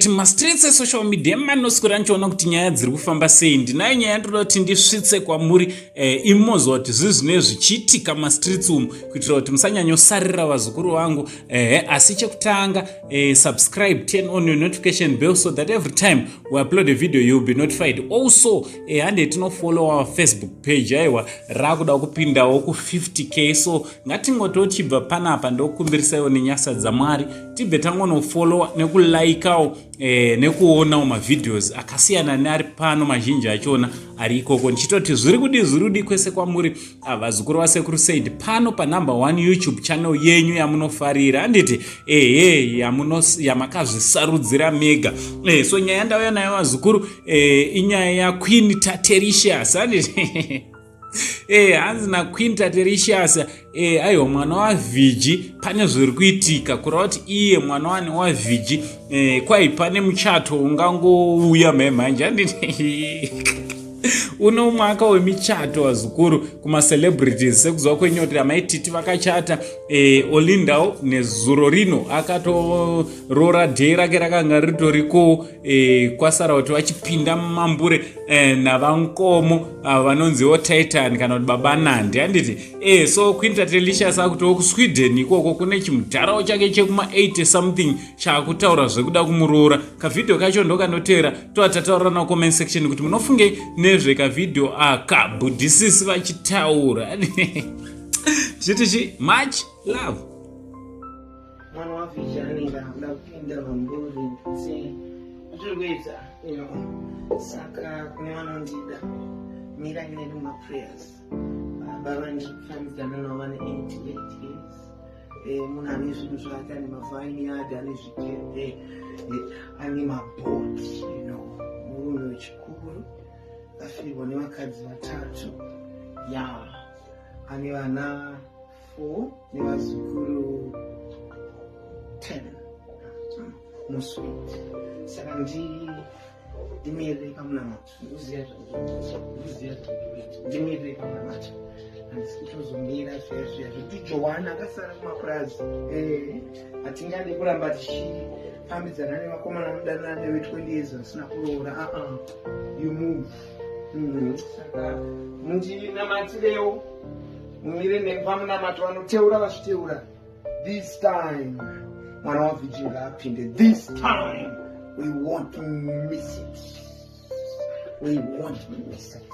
Mastreets esocial media manoswera nichiona kuti nyaya dziri kufamba sei. Ndinayo nyaya ndoda kuti ndisvitse kwamuri imozwa kuti zvii zvinee zvichiitika mastreets umu, kuitira kuti musanyanyosarira, vazukuru vangu. Asi chekutanga, subscribe, turn on your notification bell so that every time we upload a video you'll be notified. Also, hande tinofollow our Facebook page. Aiwa, rakuda kupindawo ku50K, so ngatingotochibva panapa. Ndokumbirisaiwo nenyasha dzaMwari, tibve tangonofollowa nekulikawo, nekuonawo mavideos akasiyana neari pano, mazhinji achona ari ikoko. Ndichitoti zviri kudi, zviri kudi kwese kwamuri, vazukuru vaSekuru Said, pano panumber 1 YouTube channel yenyu yamunofarira, handiti? Ehe, yamakazvisarudzira mega. So nyaya ndauya nayo, vazukuru, inyaya yaQueen Tatelicious, handiti? Hanzi naQueen Tatelicious, aiwa, mwana waVG, pane zviri kuitika. Kureva kuti iye mwana wani waVG, kwai pane muchato ungangouya mhemhanje, handiti? Uno mwaka wemichato, vazukuru, kumacelebrities. Sekuziva kwenyu kuti amaititi vakachata, Olindawo nezuro rino akatorora, dhei rake rakanga ritoriko. Kwasara kuti vachipinda mumambure navankomo vanonziwo Titan kana kuti Baba Nandi, handiti? So Queen Tatelicious akutiwo kuSweden ikoko kune chimudharawo chake chekuma80 something chaakutaura zvekuda kumuroora. Kavhidhiyo kacho ndokanotera, tova tataura na comment section kuti munofungei nezvekavhidhiyo aka, budhisisi vachitaura chiti chi. Much love. Mwana waVG anenge akuda kupinda mamburi, tiri kuedza. Saka kune vanondida, mirai neni mumaprayers. Baba vandiri kufambidzana navo vane 88 years. Munhu ane zvinhu zvake, ane mavineyard, ane zvikepe, ane mabot, murume wechikuru, afirwa nevakadzi vatatu ya, ane vana 4 nevazukuru 10 muswit. Saka ndimirire pamunamato. Ndikuziva zvandikuziva zvandikuita. Ndimirire pamunamato, handisi kutozomira zviya zviya zvekuti Johani akasara kumapurazi. Hatingade kuramba tichifambidzana nevakomana mudanana neve20 years vasina kuroora. Aa, you move. Saka mundinamatirewo, mumire nepamunamato. Vanoteura vachiteura, this time mwana waVG ngaapinde. This time we won't miss it, we won't miss it.